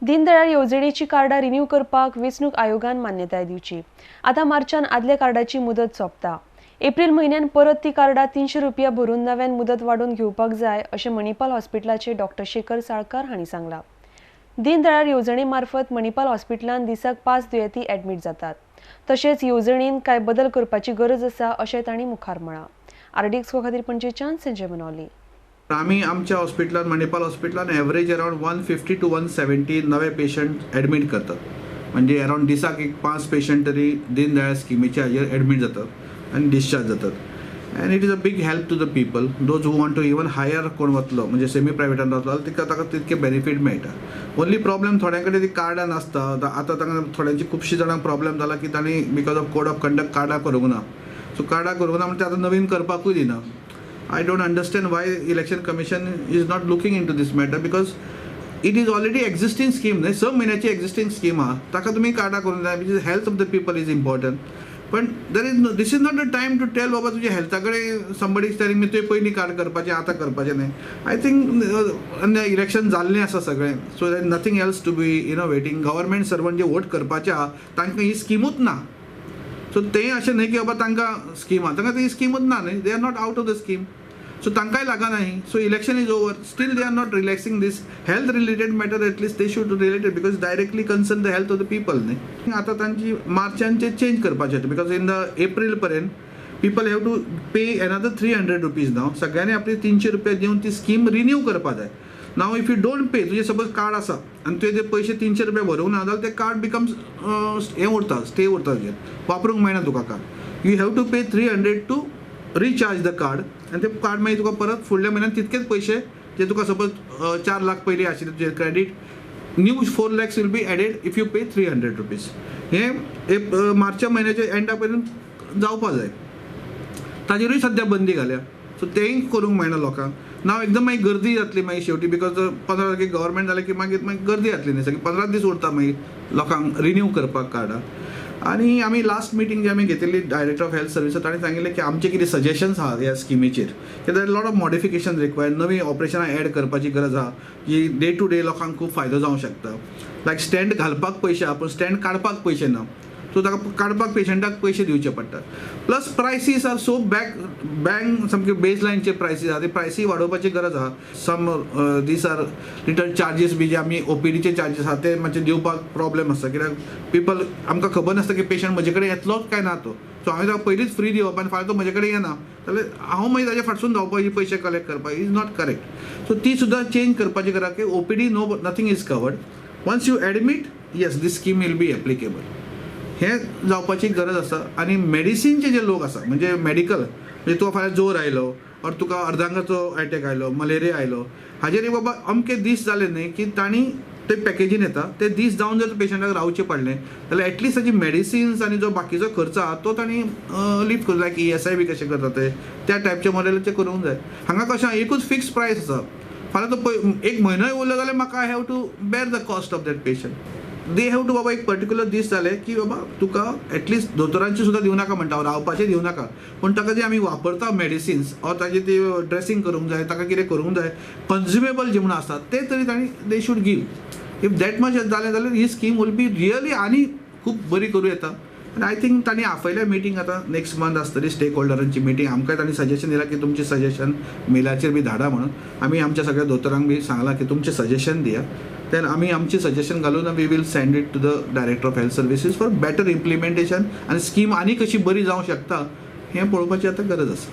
दीनदयाळ येवजणेची कार्डां रिन्यू करपाक वेंचणूक आयोगान मान्यताय दिवची. आतां मार्चान आदल्या कार्डाची मुदत सोंपता. एप्रील म्हयन्यान परत ती कार्डां 300 रुपया भरून नव्यान मुदत वाडोवन घेवपाक जाय, अशें मणिपाल हॉस्पिटलाचे डॉक्टर शेखर साळकार हांणी सांगलां. दीनदयाळ येवजणे मार्फत मणिपाल हॉस्पिटलान दिसाक पांच दुयेंती ॲडमीट जातात. तशेंच येवजणेन कांय बदल करपाची गरज आसा, अशें तांणी मुखार म्हळां. आरडीएक्स खातीर पणजेच्यान संजय मनोली. आमी आमच्या हॉस्पिटलान, मणिपाल हॉस्पिटलान, average around 150 to 170 नवे पेशंट एडमीट करतात. म्हणजे अरावंड दिसाक एक पांच पेशंट तरी दीनदयाळ स्किमीच्या हाजेर एडमीट जातात आनी डिस्चार्ज जातात and it is a big help to the people, those who want to even higher. कोण वतलो, म्हणजे सेमी प्रायवेटान वतलो जाल्यार तिका ताका तितके बेनिफीट मेळटा. ओन्ली प्रॉब्लेम, थोड्यां कडेन ती कार्डां नासता. आतां तांकां थोड्यांची, खुबशीं जाणांक प्रॉब्लेम जाला की तांणी because of code of conduct कार्डां करूंक ना. सो कार्डां करूंक ना म्हणजे आतां नवीन करपाकूय दिना. I don't understand why Election Commission is not looking into this matter, because it is already existing scheme न्हय. 6 म्हयन्याची एक्झिस्टींग स्कीम आहा, ताका तुमी कार्डां करूंक जाय, which is health of the people is important. पण there is no this is not the time to tell, बाबा, तुज्या हेल्था कडेन somebody is telling me तुवें पयलीं कार्ड करपाचें, आतां करपाचें न्हय. I think election जाल्लें आसा सगळें, so there nothing else to be waiting. Government servant J vote करपाचे आहा, तांकां ही स्किमूच ना. सो तें अशें न्हय की बाबा तांकां स्कीम आहा. तांकां ती स्किमूच ना न्हय. They are not out of the scheme, so तांकांय लागना ही. So election is over, still they are not relaxing this health related matter. At least they should related, because directly concern the health of the people न्हय. आतां तांची मार्चान ते change करपाचें, because in the April पर्यंत people have to pay another ₹300 now. सगळ्यांनी आपली 300 रुपया दिवन ती स्कीम रिन्यू करपा जाय. Now if you don't pay, तुजें सपोज कार्ड आसा आनी तुवें ते पयशे 300 रुपया भरूंक ना जाल्यार ते कार्ड बिकम्स हें उरता, स्टे उरता तुजेर, वापरूंक मेळना तुका card. You have to pay 300 to recharge the card आनी ते कार्ड मागीर तुका परत फुडल्या म्हयन्यान तितकेच पयशे जे तुका सपोज 4 लाख पयलीं आशिल्ले तुजें credit, new 4 lakhs will be added if you pay ₹300. हें एक मार्चा म्हयन्याच्या एंडा पर्यंत जावपा जाय. ताजेरूय सद्या बंदी घाल्या, सो तेंय करूंक मेळना लोकांक. नाव एकदम मागीर गर्दी जातली मागीर शेवटी, because 15 तारखेक गव्हर्मेंट जालें की मागीर मागीर गर्दी जातली न्ही सगळी. 15 दीस उरता मागीर लोकांक रिन्यू करपाक कार्डां. आनी आमी लास्ट मिटींग जी आमी घेतिल्ली डायरेक्टर ऑफ हेल्थ सर्विसीस, ताणें सांगिल्लें की आमचे कितें सजेशन्स आहा ह्या स्किमीचेर की there lot of modification required. नवी ऑपरेशनां एड करपाची गरज आहा, जी डे टू डे लोकांक खूब फायदो जावंक शकता. लायक स्टँट घालपाक पयशे आहा, पूण स्टँट काडपाक पयशे ना. सो ताका काडपाक पेशंटाक पयशे दिवचे पडटात. Plus prices are so back bang, सामके बेज लायनचे प्रायसीस आहा. ते प्रायसी वाडोवपाची गरज आहा. Some these are little charges B J आमी ओपीडीचे चार्जीस आहा, ते मातशे दिवपाक प्रॉब्लेम आसता, कित्याक पिपल आमकां खबर नासता की पेशंट म्हजे कडेन येतलोच काय ना तो. सो हांवें ताका पयलींच फ्री दिवप आनी फाल्यां तो म्हजे कडेन येना जाल्यार हांव मागीर ताजे फाटसून धांवपाची, पयशे कलेक्ट करपाक is not correct. सो ती सुद्दां चेंज करपाची गरज की OPD, no, nothing is covered. Once you admit, yes, this scheme will be applicable. हें जावपाची गरज आसा. आनी मेडिसिनचे जे लोक आसा, म्हणजे मेडिकल, म्हणजे तुका फाल्यां जोर आयलो ऑर तुका अर्धांगाचो एटॅक आयलो, मलेरिया आयलो, हाजेर एक बाबा अमके दीस जाले न्ही की तांणी ते पॅकेजीन येता. ते दीस जावन जर पेशंटाक रावचें पडलें जाल्यार एटलिस्ट ताची मेडिसिन्स आनी जो बाकीचो खर्च आहा तो तांणी लिफ्ट करूं, लायक ईएसआय बी कशें करता ते, त्या टायपच्या मॉडेलाचें करूंक जाय. हांगा कशें आहा, एकूच फिक्स प्रायस आसा. फाल्यां तो पळय एक म्हयनोय उरलो जाल्यार म्हाका I have to bear the cost of that patient. They have to, बाबा, एक पर्टिक्युलर दीस जाले की बाबा तुका एटलिस्ट दोतोरांची सुद्दां दिवं नाका म्हणटा हांव, रावपाचें दिवं नाका, पूण ताका जे आमी वापरता मेडिसिन्स ऑर ताजी ती ड्रेसींग करूंक जाय, ताका कितें करूंक जाय, कन्ज्युमेबल जे म्हणून आसता, ते तरी तांणी they should give. If that much जालें जाल्यार ही स्कीम will be really आनी खूब बरी करूं येता. आनी I think तांणी आपयल्या मिटींग, आतां नेक्स्ट मंथ आसतली स्टेक होल्डरांची मिटींग. आमकां तांणी सजेशन दिलां की तुमचें सजेशन मेलाचेर बी धाडा म्हणून. आमी आमच्या सगळ्या दोतोरांक बी सांगलां की तुमचें सजेशन दिया. Then आमी आमचें सजेशन घालून we will send it to the Director of Health Services for better implementation. आनी स्कीम आनी कशी बरी जावंक शकता हें पळोवपाची आतां गरज आसा.